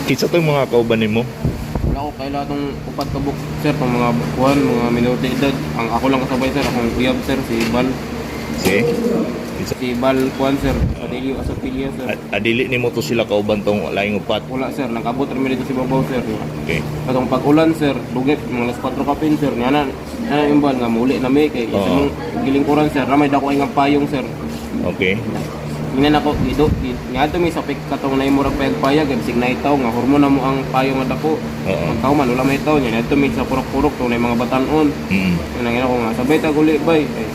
Kinsa tong mga kauban nimo? Wala ko kaila tong upat ka book, sir, pang mga kuan, mga minor de edad. Ang ako lang kasabay, sir, akong uyab, sir, si Bal. Si? Kinsa? Si Bal kuan, sir, Adelio Asopilia, sir. Adili nimo to sila kauban tong laing upat? Wala, sir, nangkabot ra mi dito si Babaw, sir. Okay. Katong pag-ulan, sir, dugay mga alas 4 kapin, sir. Nga na, na yung bal nga muli na mi kay isa mong gilingkuran, sir. Ramay dako ay nga payong, sir. Okay. Ingnan ako gido nga mi sa pik katong nay murag payag-payag kay bisig nay taw nga hormon na mo ang payong nga dako. Pagkauman wala may taw nya ngadto mi sa purok-purok tong nay mga batan-on. Kanang ina ko nga sabay ta guli bay. Kay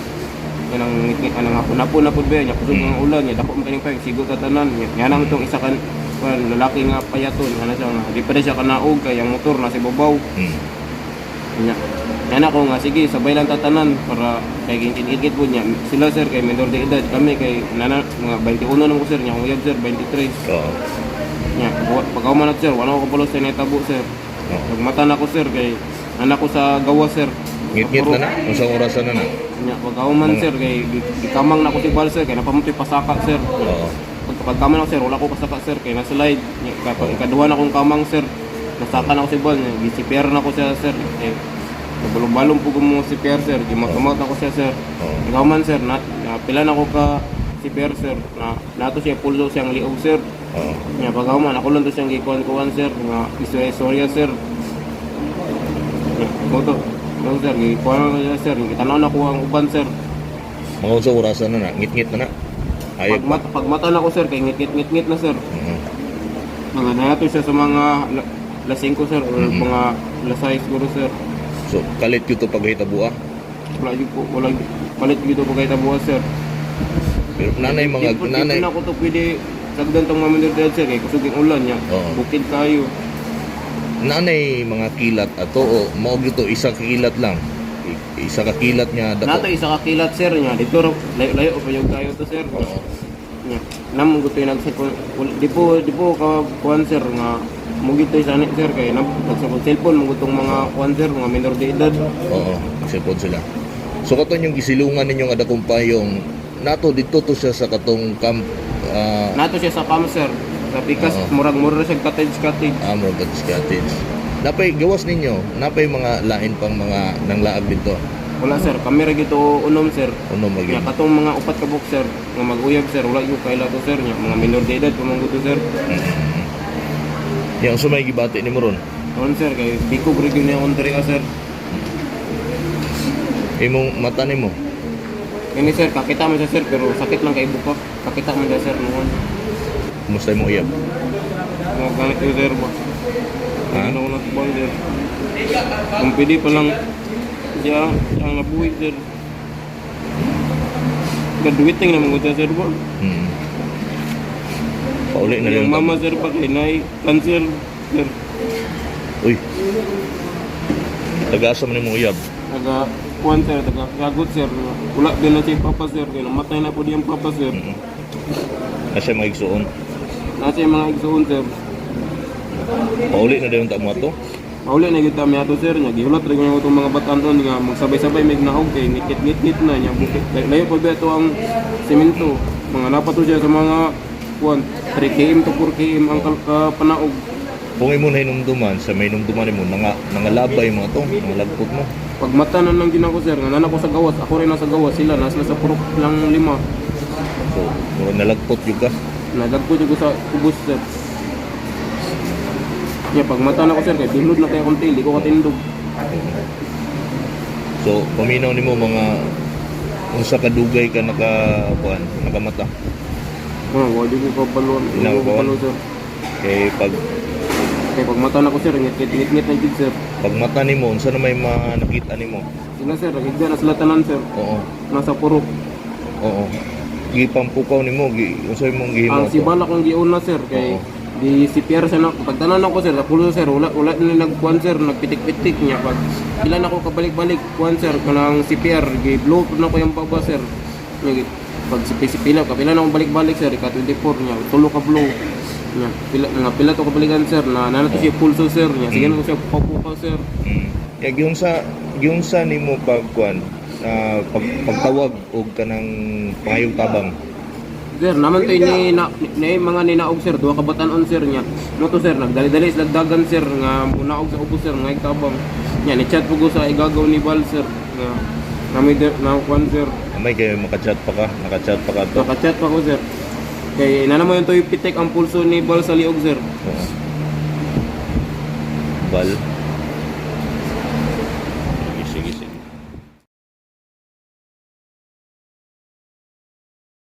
kanang ngit kanang hapon-hapon na pud ba nya kusog ang ulan nya dako man kaning payong sigo ta tanan nya. Nya nang itong isa kan kuan, lalaki nga payaton ana siya nga di pa na siya kanaog kay ang motor nasa ibabaw. Nya. Nya na ko nga sige sabay lang tatanan para kay gingkit-git po niya. Sila, sir, kay minor de edad, kami kay nana mga 21 na ko, sir, nya akong uyab, sir, 23. Nya pagkauman na, sir, wala ko kabalo sa nahitabo, sir. Pagmata na ko, sir, kay anak ko sa gawas, sir. Ngit-ngit na na? Unsang orasan na na? Nya pagkauman, sir, kay gikamang na ko si Bal, sir, kay napamutoy pasaka, sir. Pagkamang ako, sir, wala ko pasaka, sir, kay nasa slide. Nya kapag ikaduha na akong kamang, sir, nasaka na ako si Bal, nya gi-CPR na ko siya, sir. Eh, nabalong-balong po ko mo CPR, sir, gimakamot na ko siya, sir. Ikaw man, sir, na pila na ko ka CPR, sir, na nato siya pulso siyang liog, sir. Nya pagkauman ako lang to siyang gikuan-kuan, sir, nga istorya-istorya, sir. Nya mo to. No, sir, gikuan na siya, sir, gitanaw na ko ang uban, sir. Mga unsang orasan na na? Ngit-ngit na na? Ayog pa. Pagmata na ko, sir, kay ngit-ngit-ngit na, sir. Mga nato siya sa mga las 5, sir, or mga las 6 siguro, sir. So, kalit yun to paghitabo ah. Wala yun po, wala palit dito po kay tabuha, sir. Pero nanay mga Di po nanay na ako to pwede sagdan tong mga minor de edad, sir, kay kusog yung ulan niya. Bukid kayo. Nanay mga kilat ato o mao gyud to isa ka kilat lang. Isa ka kilat nga dako. Nato isa ka kilat, sir, niya. Dito layo layo pa yung kayo to, sir. Nya. Nam gusto yung nag-cellphone. Di po ka kuan, sir, nga mugito sa ani, sir, kay nam nag cellphone mo gutong mga kuan, sir, mga minor de edad. Oo, cellphone sila. So katon yung gisilungan ninyo nga dakong payong nato didto to siya sa katong camp Nato siya sa camp, sir. Sa pikas murag murag siya cottage cottage. Amor Cottage Cottage. Napay gawas ninyo, napay mga lain pang mga nanglaag dito? Wala, sir, kami ra gito unom, sir. Uno Nya magyud. katong mga upat ka buok, sir, nga mag-uyab, sir, wala yung kaila to, sir, nya mga minor de edad pa man gud to, sir. Yang sumay gibati nimo ron? Ron, sir, kay bikog ra gyud niya akong diri, sir. Imong mata nimo? Kini, sir, kakita man siya, sir, pero sakit lang kay buka. Kakita man siya, sir, noon. Kumusta imong uyab? Mga ganit yung sir ba? Ha? Ano ko natubang, sir? Kung pwede pa lang siya, siyang nabuhi, sir. Graduating naman ko siya, sir ba? Pauli na Yung lang. mama, sir, pa kay nay cancer, sir. Uy. Tagasa man imong uyab? Taga kuan, sir, taga gagot, sir. Wala din na siya papa, sir. Kaya namatay na po diyang papa, sir. Na siya mga igsuon? Nasa yung mga igsuon, sir. Pauli na dayon ta mo ato. Pauli na gyud ta mi ato, sir, nya gihulat ra gyud itong mga batan-on nga magsabay-sabay mig naog kay ngit-ngit na nya bukit. Layo pa ba ito ang semento. Mga napato siya sa mga kuan 3 km to 4 km ang panaog. Kung imo na hinumduman, sa may hinumduman nimo, nangalabay mga to, mga lagpot mo. Pag mata na lang ginako, sir, nga nana ko sa gawas, ako rin nasa gawas, sila nasa sa purok lang lima. So, murag nalagpot gyud ka. Nalagpot ko sa ubos, sir. Nya pag mata na ko, sir, kay bilod na kay akong tail, di ko katindog. So, paminaw nimo mga unsa ka dugay ka naka kuan, nakamata? Ah, wala ko kabaluan. Di na Wala ko kabaluan. kabalo, sir. Kay pag Kay pag mata na ko, sir, ngit-ngit na gid, sir. Pag mata nimo, unsa na may mga nakita nimo? Sila, sir, nagigda na sila tanan, sir. Nasa purok. Oo. Gipampukaw nimo, unsa imong gihimo Ang ato? sibala kong giuna, sir, kay di si Pierre sa na pagtanan ako, sir, sa pulo, sir, wala wala na nagkuan, sir, nagpitik-pitik niya. Pag pila na ako kabalik-balik kuan, sir, kanang si Pierre gi blow na ko yung baba, sir. Nya, pag si si pila kapila na akong balik-balik, sir, ika 24 niya tulo ka blow niya, pila nga pila to kabalikan, sir, na na to siya pulso, sir, niya sige na ko siya papukaw, sir. Ya giunsa nimo pag kuan, pagtawag og kanang pangayong tabang? Sir, naman to ni na, ni mga ninaog, sir, duha ka batan-on, sir, niya. Mo to, sir, nagdali-dali sila dagan, sir, nga munaog sa ubos, sir, nga itabang. Nya ni chat po ko sa igagaw ni Bal, sir, nga nami na kwan, sir. Amay kay makachat pa ka, nakachat pa ka to. Naka-chat pa ko, sir. Kay nana mo yung toy pitek ang pulso ni Bal sa liog, sir. Oo. Bal.